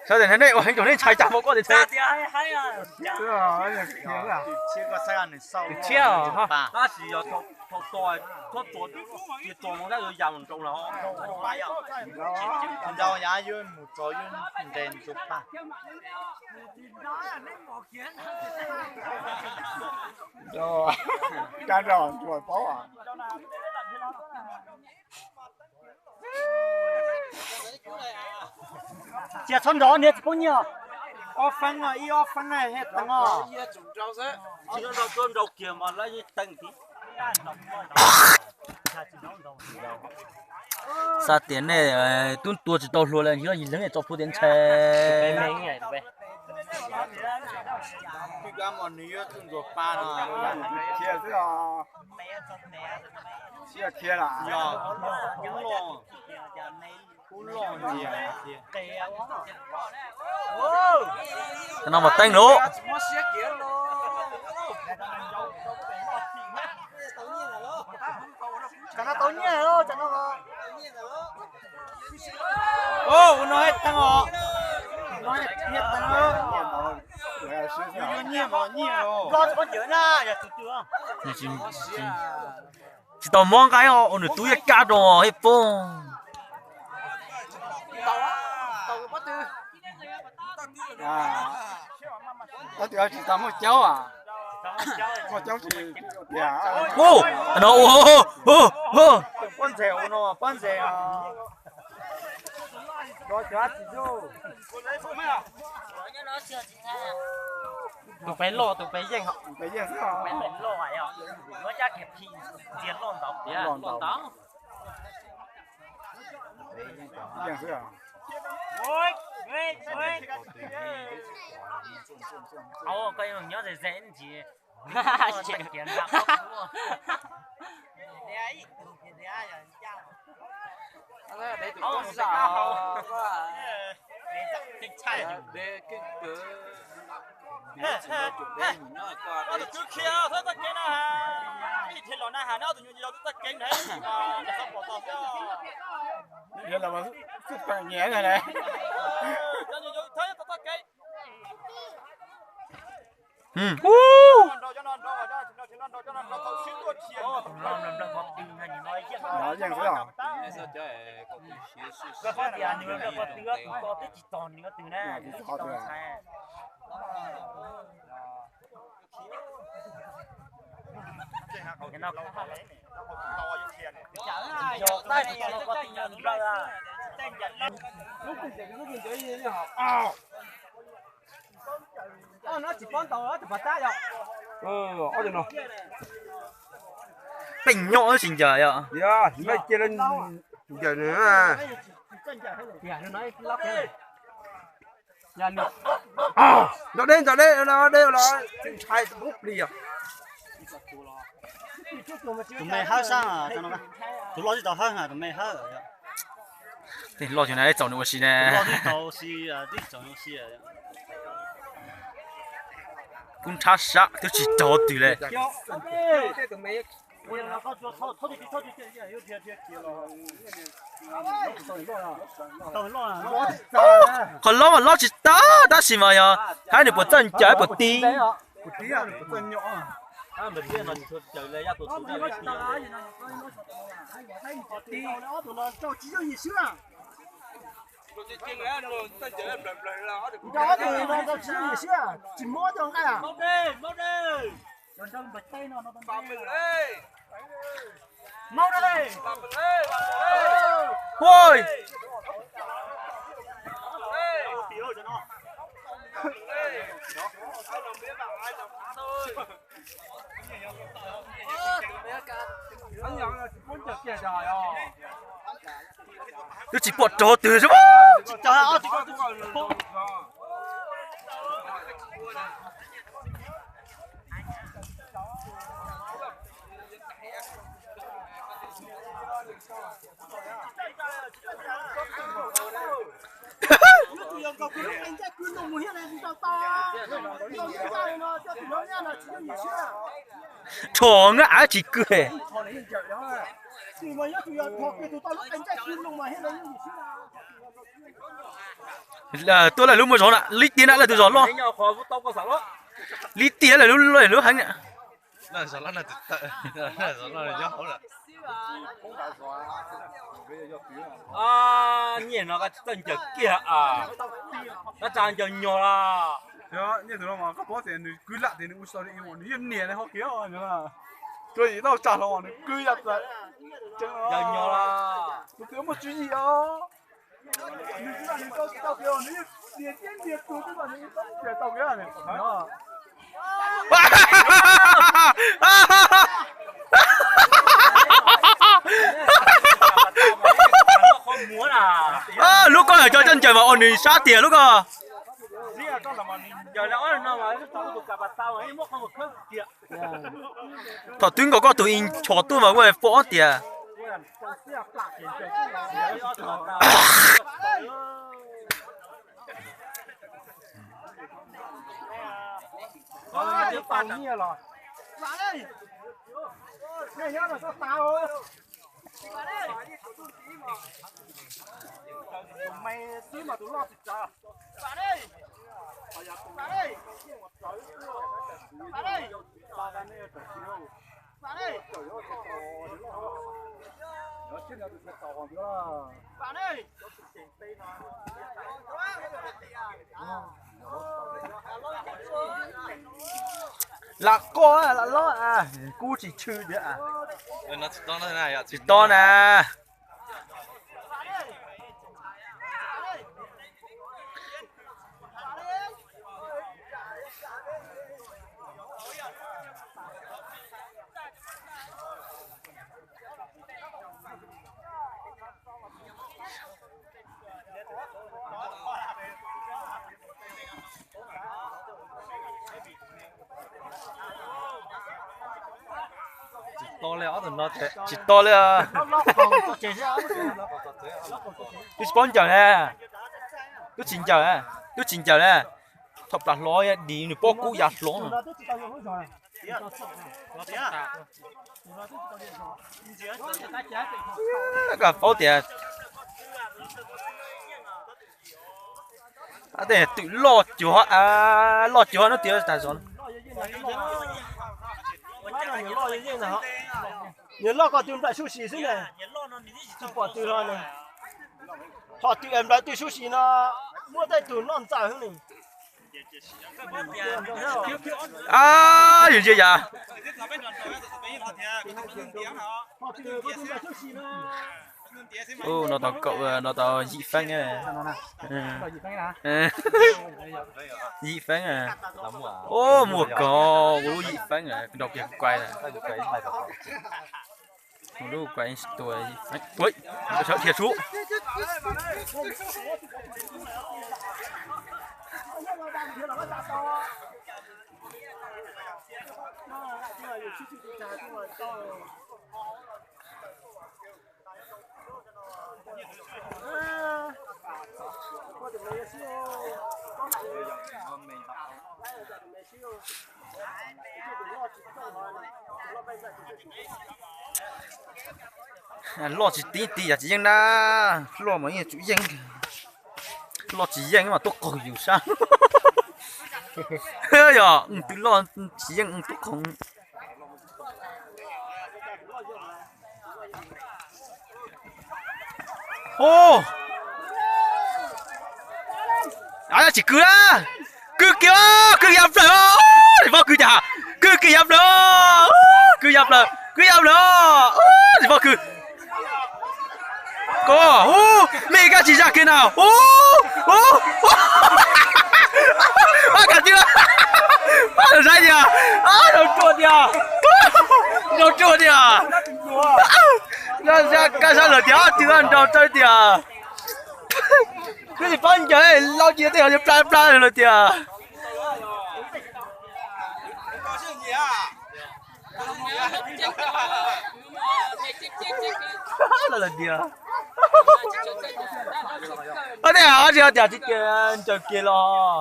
Sawv daws nej ua heev rau nej ntshai cas mus koj tias ntshai. Twb tshiab os, tab sis yog thaum txog, thaum txog tus tus mus tab yus yam mus nrau los. Nrau yav yus mus txog yus nres ntsuas paj. Kab nrau ntsuas paub. Cia txhob nrov niag tsis poob nyiaj. Ob feeb no, ib ob feeb thiaj teev os. Tsis nrau kiag mas lawv yeej teev thiab. Xav tias nej tub tua tsis tau hluas lawm, ntshe yog yim leeg tso plhuav tias ntshai. Nws yuav tus ntsuas pa no. Khiav xwb os. Khiav khiav lawm. Cov no mas teeb lawm. Cov no tau nyiaj, cov no. Ua no teeb os. Yuav nyiaj mas nyiaj os. Tsis tau mob nqaij os, ua nws tub yeej kab rau hej poob. Tsis tau muaj caub, muaj caub tsis tiag. No, pob ntseg ua no, pob ntseg. Tus pem loj, tus pem yeej, tus pem loj, muab cab kiag phim ntxiag loj ntau. Koj nyob ze ze ntsis. Tus kwv khiav thawb txoj kev na, ib thim los na has neb ob tug nyuam yau twb txoj kev nrad, xwb peem nyiam na. Peb nyob tsis ncaws yom. Cia nws ncaws nws. Nrog deb, nrog deb, deb los ntshai poob plig os. Tus me hawb sab, tus loj tsis tau hawb, tus me hawb. Tej loj cov na txaus nws ua si na. Kub nrhab sab twb tsis raug twg li. Qhov lob mas lob tsis tau, tab sis mas yog hais nws puas txawj ncaws puas ti. Twb tsis pom raug twg. Rho nga av tsis kwg. Tuaj lawm lub muaj zov na, lib tiag na lawm tus zov loj. Lib tiag lawm lub lub heev na. Nyiaj no koj tsis txawj ncaws kiag a, koj tsa ncaws nyog la. Nyiaj tus no mas koj paub tias nws kwv lam tias nws ua so nws yeej nias nws ho kiag. Tua yim tau tsa hlo nws kwv ya txawm. Ncaws nyog la. Tus twg muaj tswv yim os. Nws kwv lam nws tau tsis tau kiag nws yeej nias thiab nias tus twb mas nws tau kiag. Lub koj yog cov txawj ncaws mas ua nws sab tiag lub koj. Thaum twb nkaus koj tus i nchos tuaj mas ua pom ob tias. Lam koj lam lob kub tsis tshwm tiag. Tsis tob na. Tsis to li. Twb tsis paub ncaws na. Twb tsis ncaws, twb tsis ncaws na. Thaum plam hlo di nws pob kub ya hlo no. Koj paub tias twm loj cuag, loj cuag no tias tas zog. Niag loj ko twb nplawm sub si xwb na, tsis pom twg hlo na. Ho twm nplawm twm sub si no muab tej tug noj ntxaws xwb na. Yus ntsia yam. No tau kaum, no tau yim feeb. Yim feeb. Ub, muaj kog kuv lub yim feeb, nrau kiag kuv kuai na. Kuv lub kuai tua yim feeb. Sawv dhia sub. Loj tsis tib ti yam tsis yeej na. Loj mas yeej tsum yeej. Loj tsis yeej mas tuaj qaug yus sab. Yog twm loj tsis yeej tuaj qaug. Ub, tsis kwv na. Kwv kiag, kwv ya plaws. Tsis paub kwv cas, kwv kiag ya plaws. Kwv ya plaws, kwv ya plaws. Tsis paub kwv. Ko, ub, me kab tsis zaj kiag na. Ub, ub, ub. Ab, kab tsis, ab, saib tias, ab, zoo ruaj tiag, zoo ruaj tias. Kab sab lawm tias, tsis nrau tsawb tias. Twb tsis paub ncaws, lau cia tej yog plab plab lawm tias. Lawm tias, ab, tej ab tsis tias tsis ncaws kiag los.